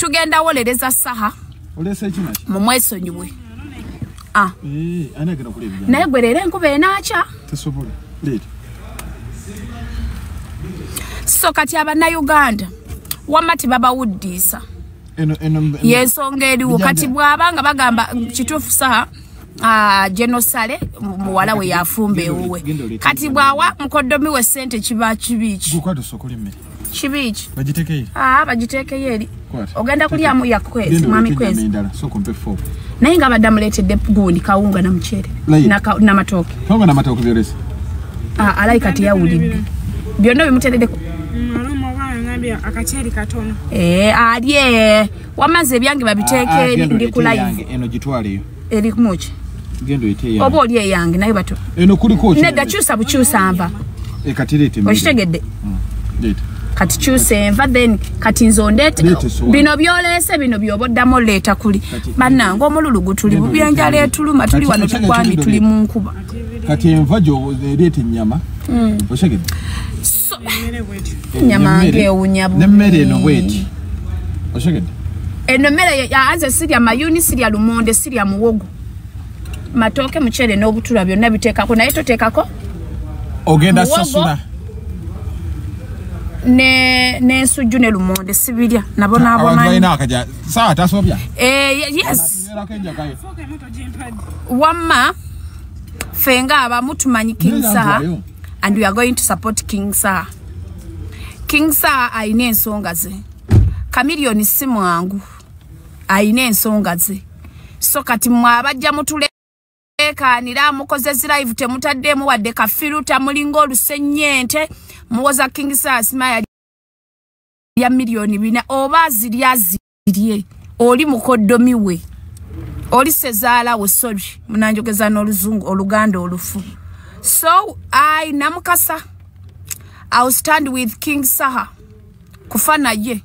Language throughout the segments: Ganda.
Tugenda wolereza Saha. Mumwesonyiwe. Ah. Naye gwe leero enkuba enaakya. Tesobola. Leeta. So kati abannayuganda wamma tebabawuddiisa. Yensonga eriwo kati bw'abanga bagamba kituufu Saha Genosale muwala we yafumba ewuwe. Kati bw'awa mukoddomi we ssente kiba kibi ki? Kibi ki? Bagiteekeyo eri. Ogenda kulyamu ya Kwezi, mwami Kwezi. Naye nga abadde amuleetedde gundi kawunga na muceere n'amatooke. Kawunga n'amatooke byolese. Alayika teyawulidde. Byonna bimuteereddeko. Akaceeri katono. Alye wamaze ebyange babiteeke eri ndi ku live. Eno gitwaleyo. Eri kumuki? Genda oyite eyange. Oba oli eyange naye bato. Eno kuliko ki? Nedda kyusa bukyusa nva. Kati leeta emmere. Okitegedde? Leeta. Kati kyusa enva then kati nze ondeete bino by'oleese bino by'oba oddamu oleeta kuli. Bannange omululu gutuli bubi enjala etuluma tuli wano tukwami tuli mu nkuba. Kati enva gy'oleeta ennyama. Okitegedde? Ennyama ng'ewunya bubi. N'emmere eno bw'eti. Okitegedde? Eno mmere nze sirya mayuni, sirya lumonde, sirya muwogo. Matooke, muceere n'obutula byonna biteekako naye toteekako. Ogenda sasula. N'ensujju ne lumonde sibirya nabo n'abomanyi. Sawa tasobya. Yes. Wamma ffe ng'abamu tumanyi King Saha and we are going to support King Saha. King Saha ayina ensonga ze. Chameleone si mwangu. Ayina ensonga ze. So kati mmwe abajja mutuleekaanira mukoze zi live temutaddeemu wadde kafiruta mulinga olusennyente muwoza King Saha simaya ya 4,000,000 oba azirya azirye oli mukoddomi we oli sezaala we sorry munanjogeza n'oluzungu oluganda olufu. So I Namukasa, I will stand with King Saha kufa naye.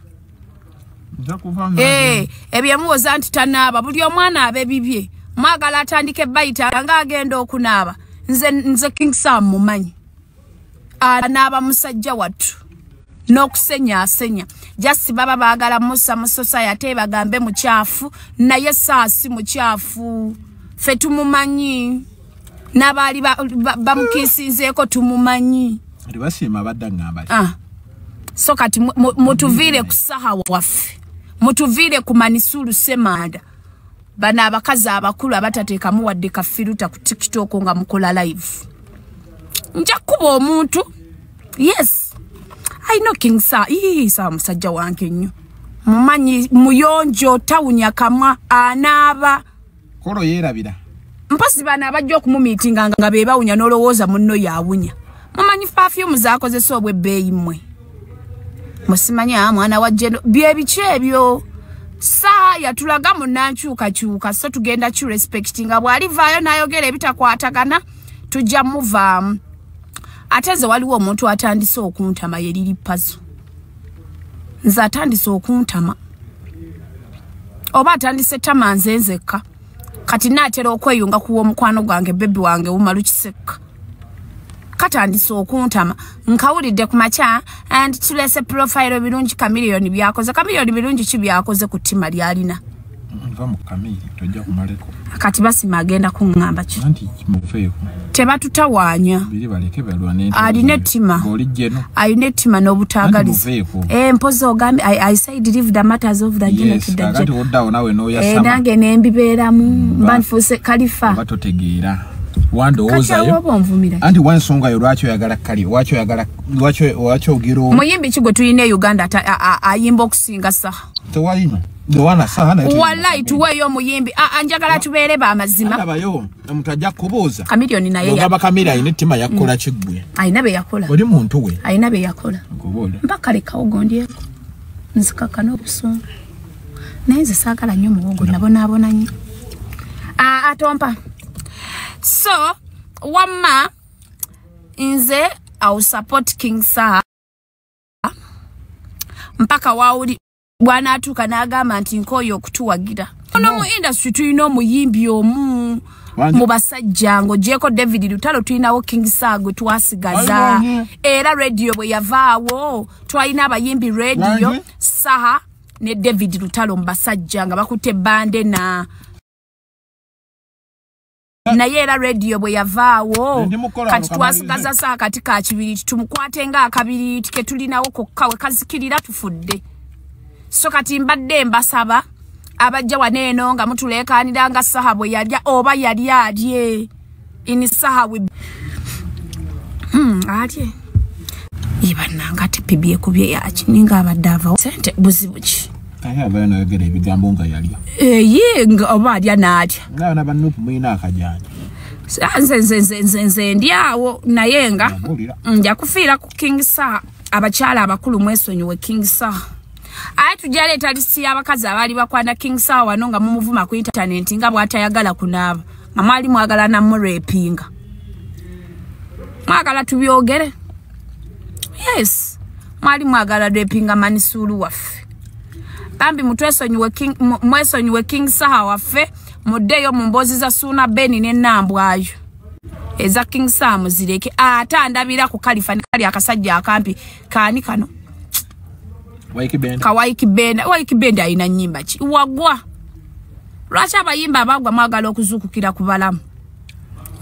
Ebyemuwoza nti tanaaba buli omwana abe bibye mwagala atandike bayita nga agenda okunaaba. Nze King Saha mumanyi anaaba musajja wattu n'okusenya asenya. Just baba baagala musa mu society bagambe mukyafu naye Saha si mukyafu. Ffe tumumanyi n'abaali bamukiisinzeeko tumumanyi. So kati mutuviire ku Saha waffe, mutuviire ku Manisulu Ssemanda. Bano abakazi abakulu abatateekamu wadde kafiruta ku TikTok nga mukola live. Nja kuba omuntu. Yes, I know King Saha. Saha musajja wange nnyo. Mumanyi muyonjo tawunya kamwa anaaba. Kolo yeerabira. Mpozi bano abajja okumumiitinga nga be bawunya n'olowooza munno yawunya. Mumanyi perfume zaakozesa obw'ebbeeyi mmwe. Musimanyi mwana wa Jeno bye biki ebyo. Saha yatulaga munnankyukakyuka so tugenda ki respectinga bw'alivaayo n'ayogera ebitakwatagana tujja muvaamu. Ate nze waliwo omuntu atandise okuntama ye Lili Pazo. Nze atandise okuntama. Oba atandise tama nze nzekka. Kati naatera okweyunga ku omukwano gwange bebi wange Umaru Kisekka. Katandise okuntama. Nkawulidde ku makya and tulese profile birungi Chameleone byakoze. Chameleone birungi ki byakoze ku ttima lyalina. Nva mu Chameleone tojja kumaleko. Kati basima agenda kuŋŋamba ki? Anti muveeko. Tebatutawaanya. Biri baleke balwane. Alina ettima. Alina ettima n'obutaagaliza. Mpozi ogambe I said leave the matters of the yes, to the kati oddawo nawe n'oyasama. Nange ne mbibeeramu mba nfuuse kalifa. Oba totegeera. Wandowoozayo. Anti wansonga yo lwaki oyagala kali, lwaki oyagala lwaki ogira. Muyimbi ki gwe tulina e Uganda ayimba okusinga Saha? Tewalina. Ndowana Saha naye. Wallahi tuweeyo omuyimbi. Njagala tubeere b'amazima. Alabayo omuntu ajja kubuuza. Chameleone naye. Ogamba Chameleone alina ettima yakola kiggwe. Alina bye yakola. Oli muntu we. Alina bye yakola. Mpaka lekawo gondyeko. Nzikakana n'obusungu. Naye nze saagala nnyo muwogo nabonaabona nnyo. Atompa. So wamma nze I will support King Saha mpaka wauli bw'anaatuuka n'agamba nti nkooye okutuwagira. Ono mu industry tulina omuyimbi omu mu basajja ng'ogyeko David Lutalo tulinawo King Saha gwe twasigaza. Era radio bwe yavaawo twalina abayimbi radio Saha ne David Lutalo mbasajja nga bakutte bande na naye era radio bwe yavaawo kati twasigaza saa kati ka kibiriti tumukwate nga akabiriti ke tulinawo kokka we kazikirira tufudde. So kati mbadde mbasaba abajja waneeno nga mutuleekaanira nga Saha bwe yalya oba yali alye in Saha we alye ibannanga ati PB ekubye yaki ninga abadde avawo sente buzibu ki aye abayo nayogera ebigambo nga yalya ye nga oba alya n'alya nayo nabanupu mulina akajanja nze ndi awo naye nga nja kufiira ku King Saha. Abakyala abakulu mwesonyiwe King Saha. Aye tujja lisi y'abakazi abaali bakwana King Saha wano nga mumuvuma ku intaneti nga bw'atayagala kunaaba nga mwali mwagala namurepinga mwagala tubyogere. Yes, mwali mwagala repinga Manisulu waffe. Bambi mwesonyiwe King Saha waffe muddeyo mu mboozi za Suuna Beni ne Nambwayo eza King Saha muzireke. Ate andabira ku Kalifa kali akasajja akampi kaani kano Waiki Benda alina nnyimba ki wagwa. Lwaki abayimba abagwa mwagala okuzuukukira ku balamu?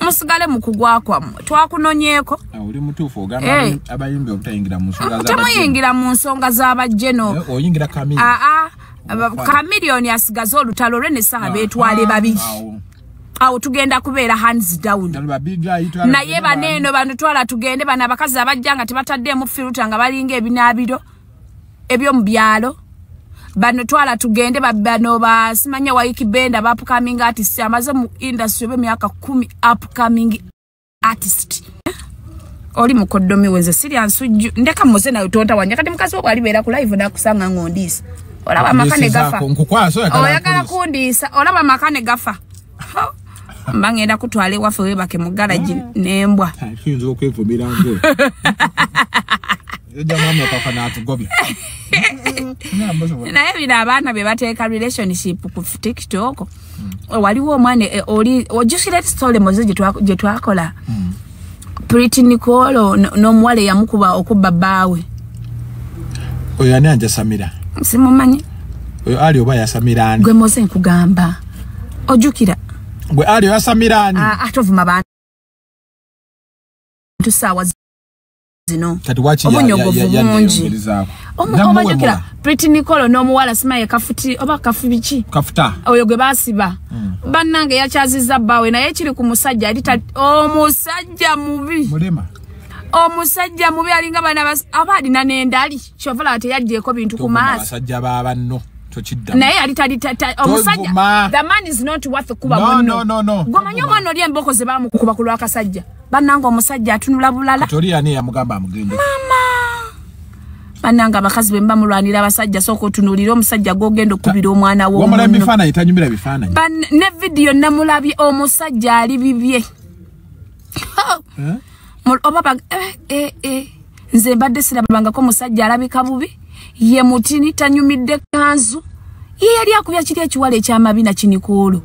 Musigale mu kugwa kwammwe twakunonyeeko. Oli mutuufu ogamba abayimbi obutayingira mu nsonga z'abajjeno. Temuyingira mu nsonga z'abajjeno. Oyingira Chameleone. Chameleone asigaze olutalo lwe ne Saha beetwale babiri. Awo tugenda kubeera hands down. Naye baneeno bano twala tugende bano abakazi abajja nga tebataddeemu firuta nga balinga ebinaabiro ebyo mu byalo. Bano twala tugende bano basimanya Waiki Benda ba upcoming artist amaze mu industry emyaka 10 upcoming artist. Oli mukoddomi wenze siri ansujju ndeka muze nayo tonta wanja kati mukazi wo alibeera ku live nakusanga ng'ondiisa. Olaba amaka ne gafa. Oyagala kundiisa olaba amaka ne gafa. Mba ngenda kutwala ewaffe weebake mu garagi n'embwa. Kiyinza okwevumira nge. Naye bino abaana be bateeka relationship ku TikTok. Waliwo omwana oli ojjukira story Moze gye twakola Pretty Nicole n'omuwala eyamukuba okubba bbaawe. Oyo ani anjasamira? Simumanyi. Oyo ali oba yasamira ani? Gwe Moze nkugamba ojjukira gwe ali yasamira ani? Atovuma bantu saawa zino. Obunyogovu bungi. Obajjukira Pretty Nicole n'omuwala simaye kafuti oba kafu biki? Kafuta. Oyo gwe basiba. Bannange yakyazizza bbaawe naye kiri ku musajja ali omusajja mubi. Mulema. Omusajja mubi alinga bana aba alina n'endali kyova laba teyaggyeko bintu ku maaso. Abasajja ba banno tokiddamu. Naye ali omusajja the man is not worth kuba munno. No. Gwe omwana oli emboko ze baamukuba ku lw'akasajja. Bannange omusajja atunula bulala. Toli ani yamugamba amugende. Mama. Bannange abakazi bwe mba mulwanira abasajja sooka otunuulire omusajja gw'ogenda okukubira omwana wo. Wamala ebifaananyi tanyumira bifaananyi. Ne vidiyo namulabye omusajja ali bibye. Oba nze mbadde sirabangako omusajja alabika bubi. Ye mutini tanyumidde kanzu. Ye yali akubya kiri ekiwala ekyamabina kinikoolo.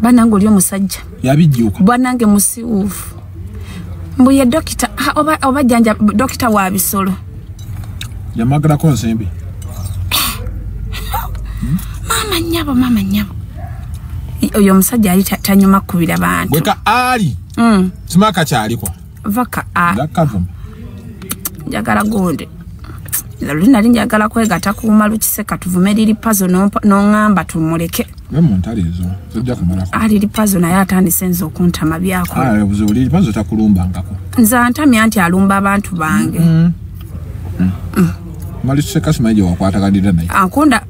Bannange oli omusajja yabijjuka. Bannange musiwuufu. Mbu ye dokita oba jjanja dokita wa bisolo. Yamagalako nsimbi. Maama nnyabo mama nnyabo. Oyo omusajja ali tanyuma kkubira bantu. Gweka ali. Simaka kyaliko. Vaka a. Gakavuma. Njagala gonde. Luli nali njagala kwegatta ku Malukiseka tuvume Liri Pazo n'oŋŋamba tumuleke. We mu ntalo ezo tojja kumalako. Liri Pazo naye atandise nze okuntama byakola. Obuzibu Liri Pazo takulumbangako. Nze antamya nti alumba abantu bange. Malukiseka simanyi gye wakwataganira naye.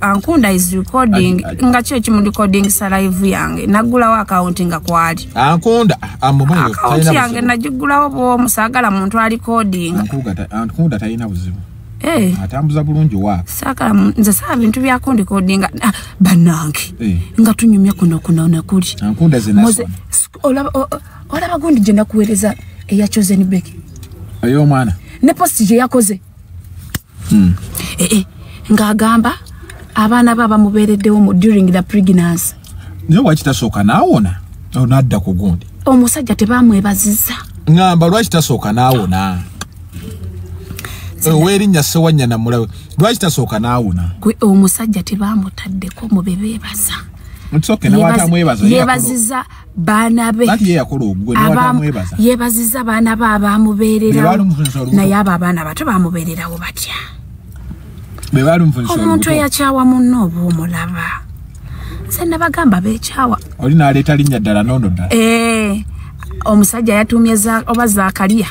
Ankunda is recording nga ki ekimu recording sa live yange. Naggulawo akawunti nga kwali. Ankunda amumanyi akawunti yange nagigulawo bw'omu saagala muntu alicording. Ankunda talina buzibu. Atambuza bulungi wa. Saagala nze saaba bintu bya kundikodinga bannange. Nga tunyumya kuno kuno nakuli. Ankunda ze nasoma. Olaba gundi gye nakuweereza eya Chosen Becky. Ey'omwana. Ne post gye yakoze. Ng'agamba abaana be abamubeereddewo mu during the pregnancy. Naye lwaki tasooka n'awona? N'adda ku gundi. Omusajja tebamwebazizza. Ngamba lwaki tasooka n'awona? Ow'erinnya Ssewanyana mulabe. Lwaki tasooka n'awona? Gwe omusajja tebamutaddeko mu be beebaza. Yeebaziza baana be. Yeebaziza baana be abamubeererawo. Naye abo abaana bato bamubeererawo batya? Omuntu eyakyawa munno oba omulaba. Nze nabagamba beekyawa. Oli n'aleeta linnya ddala n'ono ddala. Omusajja yatuumye oba Zaakaliya.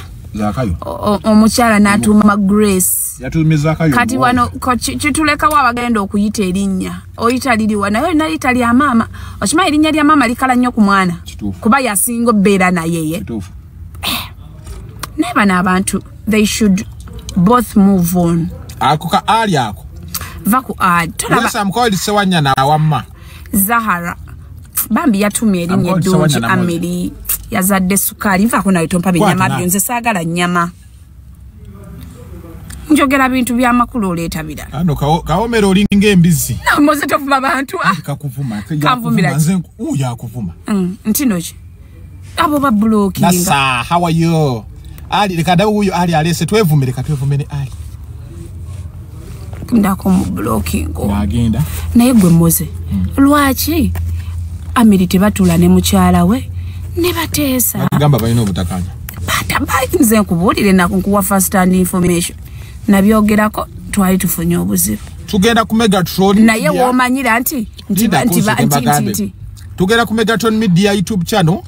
Omukyala n'atuuma Grace. Kati wano kitulekawo abagenda okuyita erinnya. Oyita liriwa naye olina liyita lya maama. Okimanyi erinnya lya maama likala nnyo ku mwana. Kuba yasinga obbeera naye ye. Naye bano abantu they should both move on. Ako ka Ali ako. Va ku Ali. Yes, I'm called Ssewanyana awamma. Zahara. Bambi yatumye erinnya eddungi Amiri. Yazadde sukaali nvaako naye tompa binyama byo nze saagala nnyama. Njogera bintu by'amakulu oleeta birala. Ano kawomero olinga embizzi. Moze tovuma bantu. Kakuvuma. Kanvumira. Nze yakuvuma. Ntino ki? Abo bablockinga. Nasa, how are you? Ali leka dawo huyo Ali alese twevumire katwevumire Ali. Ndako mu blocking. Nagenda. Naye gwe Moze. Lwaki Amiri tebatula ne mukyala we? Ne bateesa. Bakugamba balina obutakanya. Nze nkubuulire nkuwa first hand information. Nabyogerako twali tufunye obuzibu. Tugenda ku Megatron. Naye w'omanyira nti nti tugenda ku Megatron Media YouTube channel.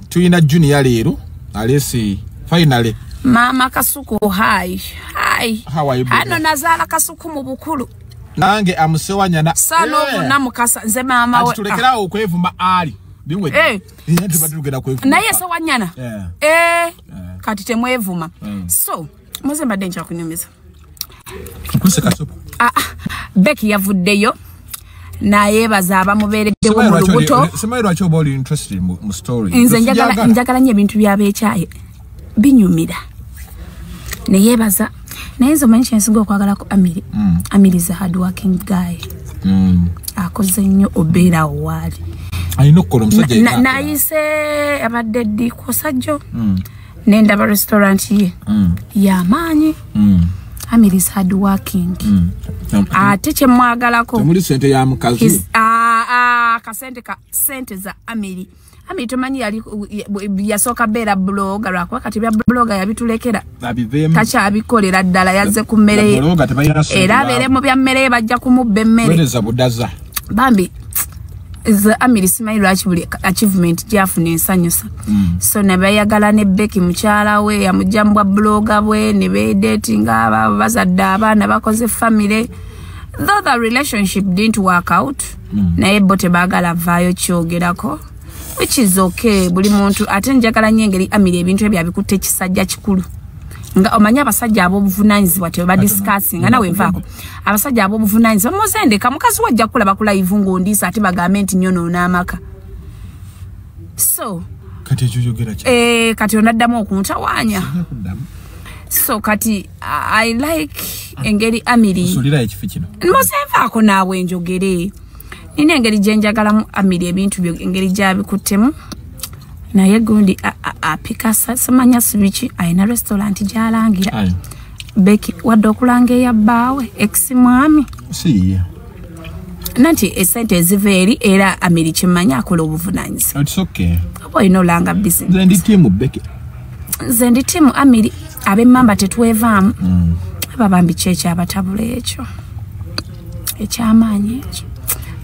Tuyina Junior leero alesi finally. Mama Kasuku hi. Hi. How are you? Ano nazaala Kasuku mu bukulu. Nange amusewanyana. Sano namukasa nze mama we. Tulekerawo okwevuma Ali. Naye Ssewanyana. Kati temwevuma. So, Moze mbadde nja kunyumiza. Becky yavuddeyo nayeebaza abamubeereddewo mu lubuto. Simanyi lwaki oba oli interested mu story. Nze njagala nnyo ebintu by'abeekyaye binyumira. Neyeebaza. Naye nze omanyi kye nsinga okwagalako Amiri. Amiri is a hard working guy. Akoze nnyo obeera waali. Alina okukola omusajja. Nayise abadde ddi ku Sajjo. Nendaba restaurant ye. Y'amaanyi. Amiri is hard working. Ate kye mwagalako. Temuli ssente ya mukazi. Kasente ka ssente za Amiri. Amiri tomanyi yali yasooka beera blogger lwakuba kati bya blogger yabitulekera. Takyabikolera ddala yazze ku mmere ye. Era abeere mu bya mmere ye bajja kumubba emmere. Bambi Amiri simanyi lwaki buli achievement gy'afuna ensanyusa. So ne bayagala ne Becky mukyala we yamugja mu bwa blogger bwe ne beedatinga bazadde abaana bakoze family. Though the relationship didn't work out, naye bo tebaagala vaayo kyogerako. Which is okay. Buli muntu ate njagala nnyo engeri Amiri ebintu ebyo abikutte ekisajja kikulu. Nga omanyi abasajja ab'obuvunaanyizibwa tebadiscussinga nawe nvaako. Abasajja ab'obuvunaanyizibwa muzendeka mukazi wajja kulaba ku live ng'ondiisa ate bagambe nti nnyonoona amaka. So kati ekyo kyogera ki? Kati onaddamu okuntawaanya. So kati I like engeri Amiri. Osulira ekifo kino. Moze nvaako naawe njogere. Nina engeri gye njagalamu Amiri ebintu byo engeri gy'abikuttemu. Naye gundi apika simanya sibiki alina restaurant gy'alangira. Becky wadde okulanga eya bbaawe ex mwami. Si. Nanti esente eziva eri era Amiri kimanyi akola obuvunaanyizibwa. It's okay. Oba olina olanga business. Nze ndi tiimu Becky. Nze ndi tiimu Amiri ab'emmamba tetwevaamu. Aba bambi ki ekyabatabula ekyo. Ekyamaanyi ekyo.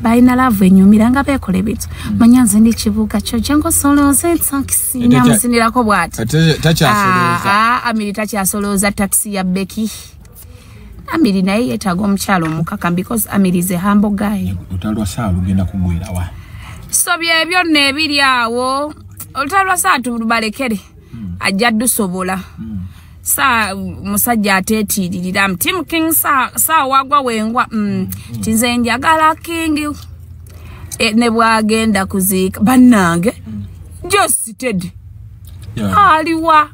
Balina love enyumira nga beekola ebintu. Manya nze ndi kibuga kyo jangu solooza takisi namuzinirako bw'ati. Takyasolooza. Amiri takyasolooza takisi ya Becky. Amiri naye yeetaaga omukyala omukakamu because Amiri is a humble guy. Olutalo lwa Ssaawa lugenda kuggwera wa? So byebyo nno ebiri awo. Olutalo lwa Ssaawa tulubalekere. Ajja ddusobola. Saa musajja ateetiiririra Team King saa wagwa wengwa. Nze njagala King. Ne bwagenda kuziika bannange. Just Ted. Aliwa.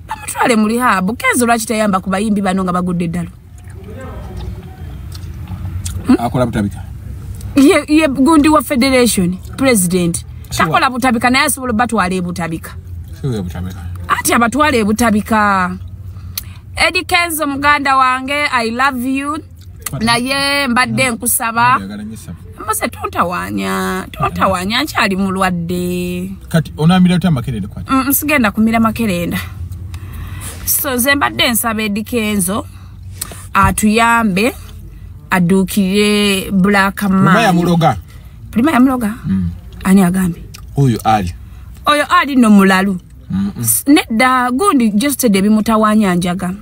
Bamutwale mu rehab. Kenzo lwaki tayamba ku bayimbi bano nga bagudde eddalo? Akola butabika. Ye gundi wa federation president. Takola butabika naye asobola batwala ebutabika. Siwe butabika. Ati abatwale ebutabika. Eddie Kenzo muganda wange, I love you. Naye mbadde nkusaba. Mbose tontawanya nkyali mulwadde. Kati onamira otya makerenda kwati? Nsigenda kumira makerenda. So nze mbadde nsaba Eddie Kenzo atuyambe adukire Black Man. Prima yamuloga. Prima yamuloga? Ani agambye? Oyo ali. Oyo ali no mulalu. Nedda gundi just ebimutawanya njaga.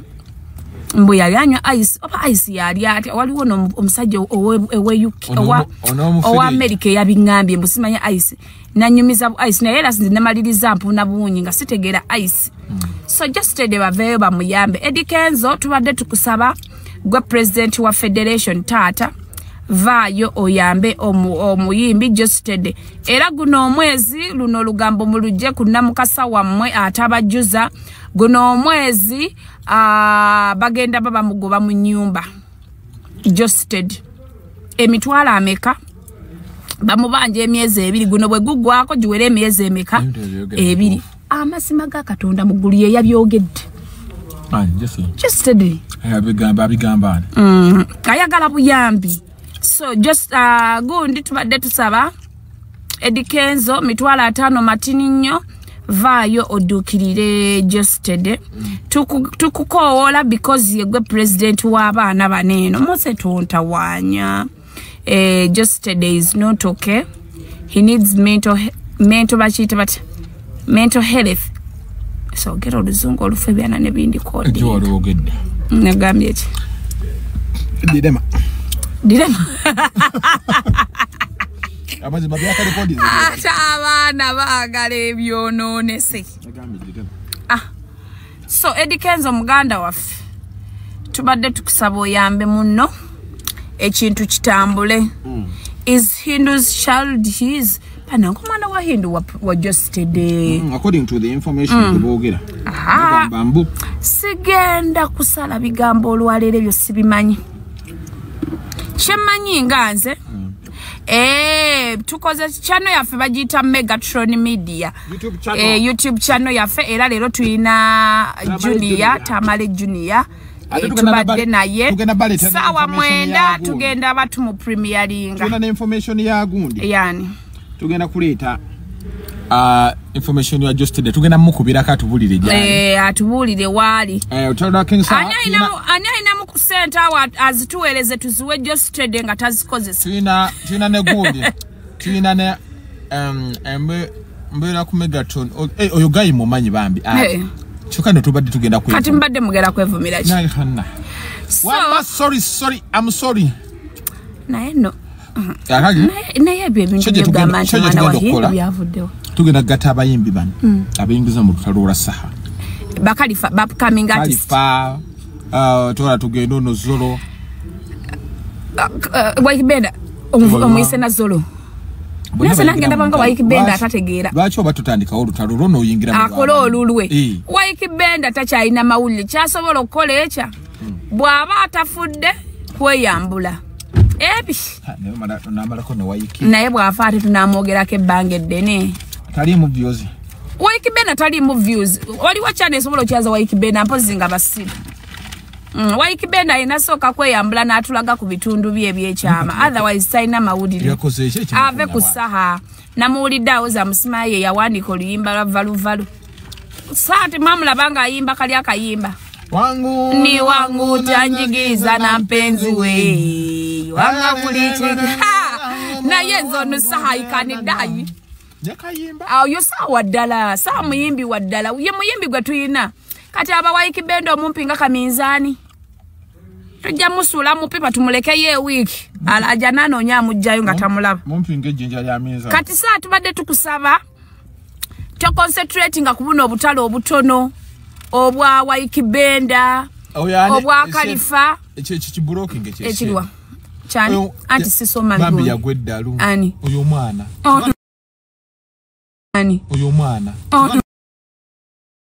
Mbu yali anywa ice, oba ice yali ati waliwo no omusajja owe UK owa America yabingambye mbu simanya ice. Nanyumiza ice naye era namaliriza mpuna buwunyi nga sitegeera ice. So just baveeyo bamuyambe. Eddie Kenzo tubadde tukusaba gwe president wa federation taata vaayo oyambe omuyimbi Justed. Era guno omwezi luno olugambo mulujje ku Namukasa wammwe atabajjuza. Guno omwezi bagenda baba mugoba mu nnyumba Justed. Emitwalo ameka bamubanja emyezi ebiri, guno bwe guggwako giwere emyezi emeka ebiri. Amazima ga Katonda muggulu ye yabyogedde. Justed. Abigamba ayagala buyambi. So just gundi tubadde tusaba Eddie Kenzo 500,000 matini nnyo, vaayo oduukirire Justed. Tukukoowola because yegwe president w'abaana baneeno. Mose tontawanya. Justed is not okay. He needs mental bakiyita batya? Mental health. So gera oluzungu olufu ebyana nebindi kodi. Nagambye ki? Direma. Direma. Amazima byakarekodi. Ate abaana baagala ebyonoonese. So Eddie Kenzo muganda waffe, tubadde tukusaba oyambe munno ekintu kitambule. Is Hindu's child his? Panango mwana wa Hindu wa Justed. According to the information tubogera. Bambu. Sigenda kusala bigambo olwaleero ebyo sibimanyi. Kyemmanyi nga nze. Tukoze channel yaffe bagiyita Megatron Media. YouTube channel. YouTube channel yaffe era leero tulina Junior, Tamale Junior. Tubadde naye sawa 9 tugenda batu mu premieringa. Tugenda ne information ya gundi. Yani tugenda kuleeta information ya Justed. Tugenda mukubirako atubulire gyali. Atubulire waali. Ani alinamu ku ssente awo azituweereze tuziwe Justed nga tazikozesa. Tulina ne gundi. Tulina ne mbeera ku Megatron. Oyo guy mumanyi bambi. Kyokka ne tubadde tugenda kwevumira. Kati mbadde mugenda kwevumira ki? Wamma sorry, I'm sorry. Naye no. Naye ebyo ebintu byogamba nti mwana wa Hindu byavuddewo. Tugenda kugatta abayimbi bano abayingiza mu lutalo lwa Saha. Bakalifa, upcoming artist. Kalifa, tola tugenda ono Zolo. Waikibenda, omuyise na Zolo. Nase nagenda banga Waikibenda atategeera. Lwaki oba tutandikawo olutalo lwo n'oyingira mu akola olulwe. Waikibenda takyalina mawulire kyasobola okukola ekya. Bw'aba atafudde kweyambula. Ebi. Naye bw'afa ate tunamwogerako ebbanga eddene. Taliimu views. Waikibenda taliimu views. Waliwo channel esobola okyaza Waikibenda mpozi nga basiru. Waikibenda alina sooka kweyambula n'atulaga ku bitundu bye ebyekyama. Otherwise talina mawulire. Ave ku Saha. Namuwulidde awoza musimaye yawandiika oluyimba lwa valuvalu. Saati mwamulaba ng'ayimba kali akayimba. Wangu ni wangu tanjigiriza na mpenzi we. Wanga kulicheki. Naye nze ono Saha ikanidayi. Oyo Saha ddala, Saha muyimbi wa ddala. Ye muyimbi gwe tuyina. Kati aba Waikibenda omumpi nga kaminzaani. Tujja musuula mupipa tumulekeyo ewiiki. Ajja n'anoonya amugjayo nga tamulaba. Mumpi ng'ejjinja lya minzaani. Kati Saha tubadde tukusaba toconcentratinga ku buno obutalo obutono obwa Waikibenda, obwa Kalifa. Ekiriwa. Kyani? Anti sisoma Bambi yagwa eddalu. Ani? Oyo omwana. Ani? Oyo omwana.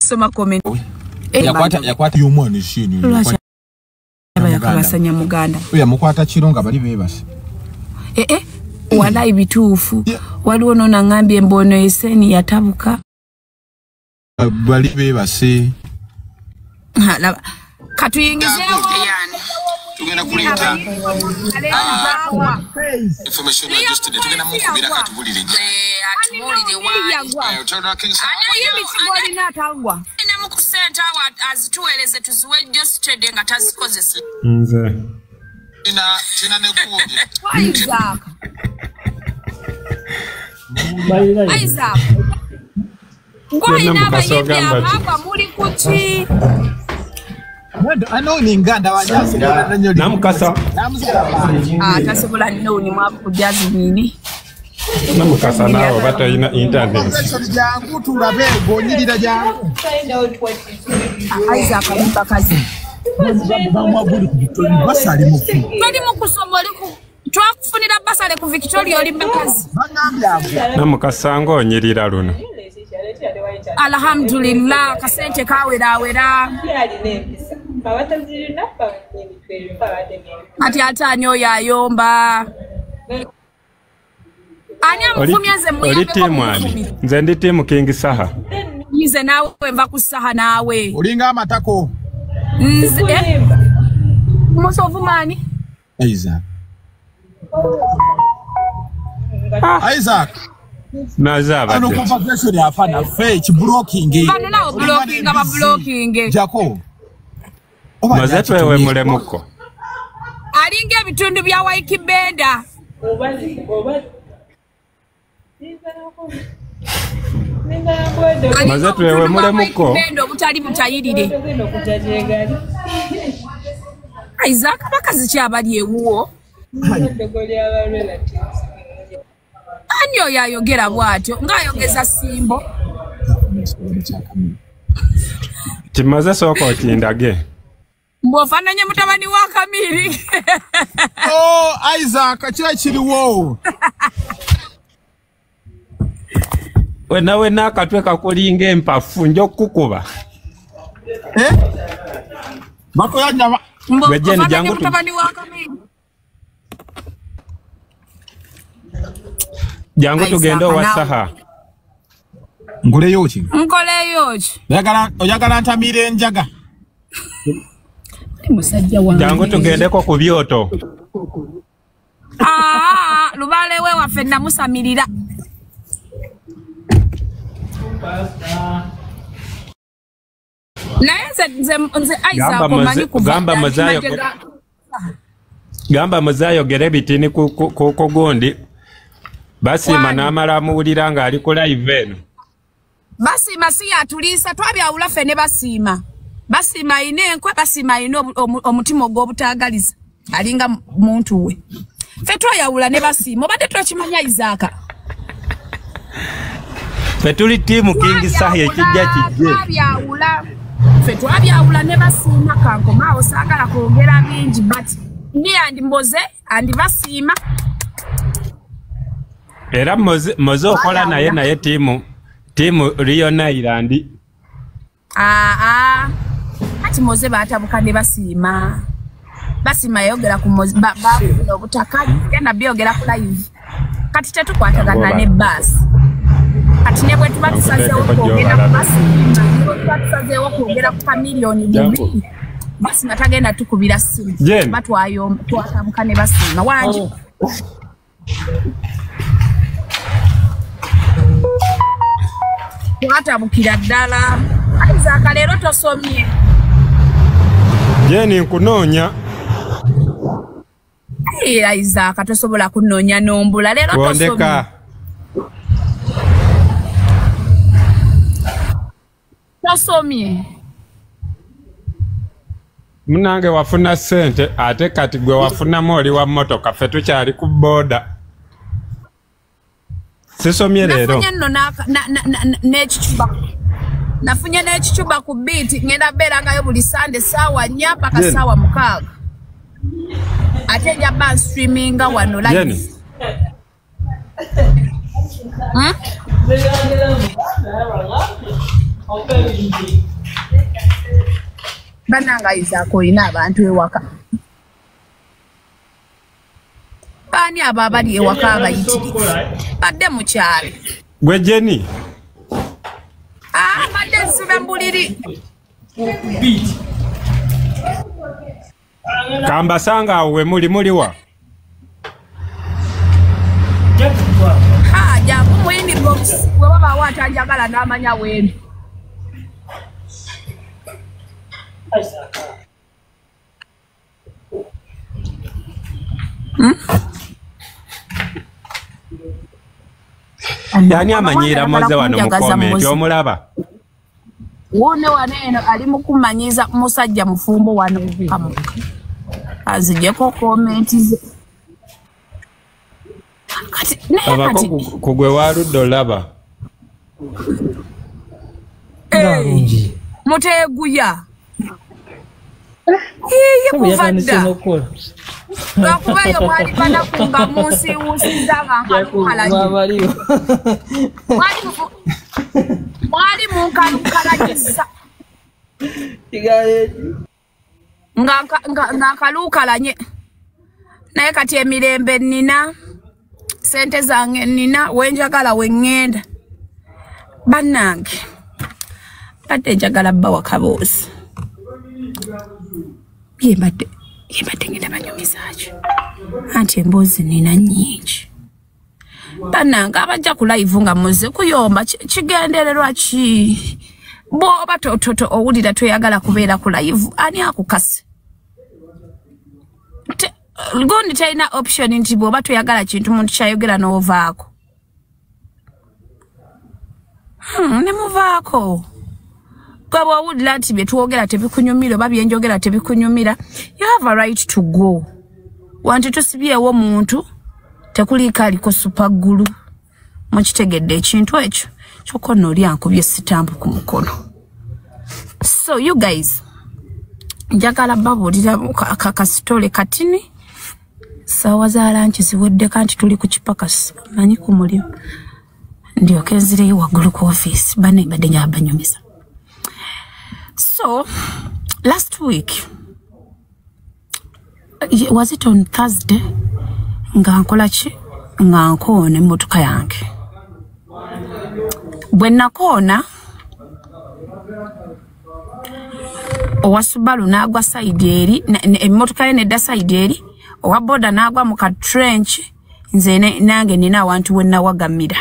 Soma comment. Yakwata y'omwana eshini. Yakabasanya muganda. Oyo yamukwata kiro nga bali beebase. Walayi bituufu. Waliwo n'ono aŋŋambye mbu ono eseni yatabuka. Bali bebase. Katuyingizeewo. Tugenda kuleeta information ya just tugenda mukubira katubulire. Atubulire waali. Namukusenta awo azituweereze tuziwe just trade nga tazikozesa. Nze. Tina nekumbye. Isaac. Isaac. Ngwalina abayimbi abagwa muli kuki? Namukasa. Tasobola noni mwavu ku Jasmine. Namukasa naawe batalina internet. Jangu tulabe gonyirira jangu. Isaac ali bakazi. Basali mufu. Toli mu kusoma oli ku twakufunira basale ku Victoria oli bakazi. Namukasa ng'onyirira luno. Alhamdulillah kasente kawerawera. Ati ate oyo ayomba. Ani amufumya nze muyambe. Oli tiimu ani? Nze ndi tiimu King Saha. Nze naawe nva ku Saha naawe. Olinga amatako. Nze musovu mani? Isaac. Isaac. Naza ano conversation ya fana fake blocking. Bano nawo blocking aba blocking. Jako. Maze twewe mulemuko. Alinga ebitundu bya Waikibenda. Maze twewe mulemuko. Benda obutali butayirire. Isaac abakazi ki abali ewuwo? Ani oyo ayogera bw'atyo ng'ayogeza Simbo. Kimaze sooka okindage. Mbw'ofaananye mutabani wa Kamiri. Oh, Isaac, kira kiriwo. Wena wena akatwe kakulinga empafu nja okukukuba. Eh? Bakoya Mbw'ofaananye mutabani wa Kamiri. Jangu tugende owa Saha. Nkoleyo ki? Nkoleyo ki? Oyagala ntamire enjaga. Musajja wange. Jangu tugendeko ku byoto. Lubale we waffe namusamirira. Naye nze Isaac omanyi kuva. Gamba muzayo gere bitini ku gundi. Basiima n'amala amuwulira ng'ali ku live eno. Basiima si yatuliisa twabyawula ffe ne Basiima. Basiima ayina enkwe, Basiima ayina omutima ogw'obutaagaliza. Alinga muntu we. Ffe twayawula ne Basiima, obadde twakimanya Isaac. Ffe tuli ttiimu King Saha ekijja kijje. Twabyawula. Ffe twabyawula ne Basiima kankomaawo saagala kwogera bingi but me and Mboze and Basiima. Era Moze okola naye tiimu Leon Island. Kati Moze baatabuka ne Basiima. Basiima yayogera ku Moze baafuna obutaka genda byogera ku live. Kati tetukwatagana ne bus. Kati ne bwe tuba tusazeewo kwogera ku Basiima, ne bwe tuba tusazeewo kwogera ku Chameleone bubi. Basiima tagenda tukubira ssimu. Tuba twatabuka ne Basiima. Wangi. Twatabukira ddala. Isaac leero tosomye. Jeni nkunoonya. Isaac tosobola kunoonya n'ombula leero tosomye. Wondeka. Tosomye. Munange wafuna ssente ate kati gwe wafunamu oli wa mmotoka ffe tukyali ku booda. Sisomye leero. Nafunye nno n'ekicuba. Nafunye n'ekicuba ku beat ngenda beerangayo buli Sunday ssaawa 4 paka ssaawa 6. Ate nja ba streaminga wano live. Bannange Isaac olina abantu ewaka. Baani abo abali ewaka abayitirivu? Badde mu kyalo. Gwe Jenny. Mbadde nsibe mbuliri. Kambasanga awo we muli muliwa. Ha, jangu mu inbox bwe wabaawo atanjagala n'amanya wendi. Yani amanyira moze wano mu comment omulaba. Wone wano eno ali mu kumanyiza musajja mufumbo wano kamuka. Azijeko comment ze. Kati naye kati kugwe waludde olaba. Hey, muteeguya. Iye kuva dda. Lwakuba yo mwali banaku nga munsiiwuusiza nga nkalukalanye. Mwali munkalukalanyisa. Nga nkalukalanye. Naye kati emirembe nnina, ssente zange nnina, we njagala we ŋŋenda. Bannange, mbadde njagala bbawa kaboozi. Ye mbadde ngenda banyumizaaki. Anti emboozi nnina nnyingi. Bannange abajja ku live nga muze kuyomba kigendererwa ki? Bw'oba toto owulira toyagala kubeera ku live, ani akukase? Gundi talina option nti bw'oba toyagala kintu muntu kyayogera n'ovaako. Ne muvaako. Gwe bw'owulira nti bye twogera tebikunyumira oba bye njogera tebikunyumira, you have a right to go. Wanti tusibyewo muntu tekuliiko aliko super glue. Mukitegedde ekintu ekyo? Kyokka nno oli ankubye sitampu ku mukono. So you guys, njagala babuulira akasitole katini. Ssaawa za lanki ziweddeko anti tuli ku kipakasi, manyi ku mulimu. Ndyoke nzireyo waggulu ku ofiisi, banne mbadde njagala banyumiza. So, last week, was it on Thursday? Nga nkola ki? Nga nkoona emmotoka yange. Bwe nakoona, owa Subaru n'agwa side eri, emmotoka ye nedda side eri, owa boda n'agwa mu ka trench, nze nange nina awantu we nawagamira.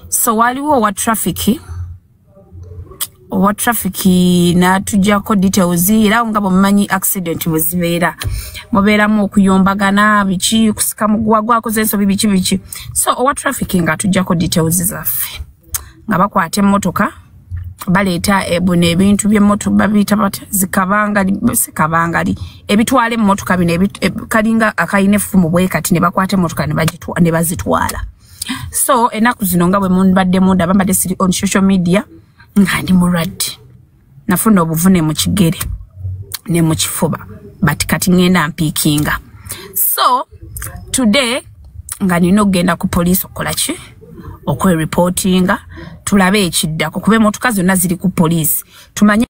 So waliwo owa traffic n'atuggyako details, era nga bwe mumanyi accident bwe zibeera. Mubeeramu okuyombagana, biki, kusika muguwa gwakoze ensobi biki biki. So owa traffic ng'atuggyako details zaffe. Nga bakwata emmotoka, baleeta buno ebintu by'emmotoka babiyita batya, zikabangali, si kabangali, ebitwala emmotoka bino kalinga akalina effumu bwe kati ne bakwata emmotoka ne bazitwala. So ennaku zino nga bwe mbadde mundaba mbadde siri on social media nga ndi mulwadde. Nafuna obuvune mu kigere ne mu kifuba, but kati ngenda mpiikinga. So today nga nina okugenda ku poliisi okukola ki? Okwereportinga, tulabe ekiddako kuba emmotoka zonna ziri ku poliisi. Tumanye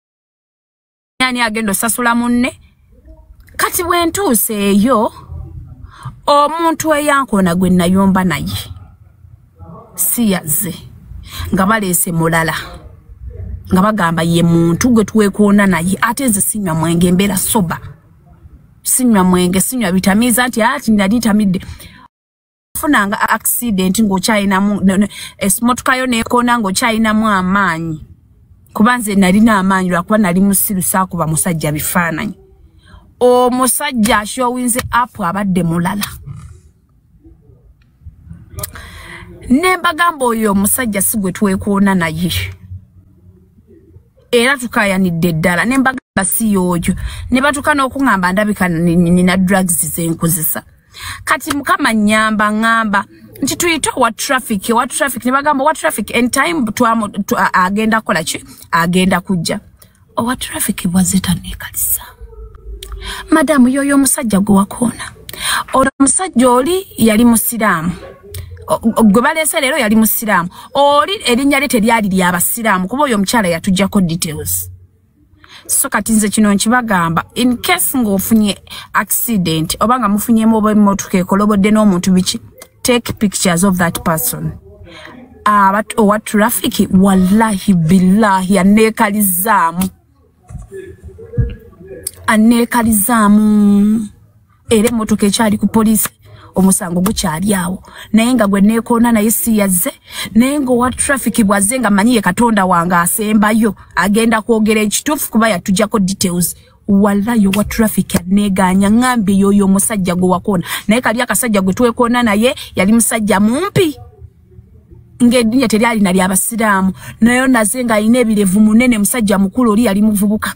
ani agenda osasula munne. Kati bwe ntuuse eyo, omuntu eyankoona gwe nayomba naye si yazze, nga baleese mulala, nga bagamba ye muntu gwe twekoona naye, ate nze sinywa mwenge, mbeera soba. Sinywa mwenge, sinywa bitamiiza nti ati nali ntamidde. Funanga accident ng'okyalinamu emmotoka yo neekoona ng'okyalinamu amaanyi. Kuba nze nalina amaanyi lwakuba nali musiru saakuba musajja bifaananyi. Omusajja ashowinze up abadde mulala. Ne mbagamba oyo omusajja si gwe twekoona naye. Era tukayanidde ddala ne mbagamba si y'oyo. Ne batuuka n'okuŋŋamba ndabika nina drugs ze nkozesa. Kati Mukama nnyamba ŋŋamba nti tuyite owa traffic ne bagamba owa traffic in time agenda kukola ki? Agenda kujja. Owa traffic bw'azze tanneekalisa. Madamu y'oyo omusajja gwe wakoona. Ono omusajja oli yali musiraamu. Gwe baleese leero yali musiraamu. Oli erinnya lye teryali lya basiraamu kuba oyo omukyala yatuggyako details. So kati nze kino nkibagamba, in case ng'ofunye accident oba nga mufunyemu oba emmotoka ekolobodde n'omuntu biki, take pictures of that person. Owa traffic wallahi billahi aneekalizaamu. Aneekalizaamu. Era emmotoka ekyali ku poliisi, omusango gukyali awo, naye nga gwe neekoona naye si yazze. Naye ng'owa traffic bw'azze, nga mmanyi ye Katonda wange asembayo, agenda kwogera ekituufu kuba yatujjako details. Wallahi owa traffic aneegaanya, ŋŋambye y'oyo omusajja gwe wakoona naye. Kali akasajja gwe twekoona naye yali musajja mumpi, ng'eddinya teryalina lyabasiraamu, naye naze ng'alina ebirevu, munene, musajja mukulu. Oli yali muvubuka.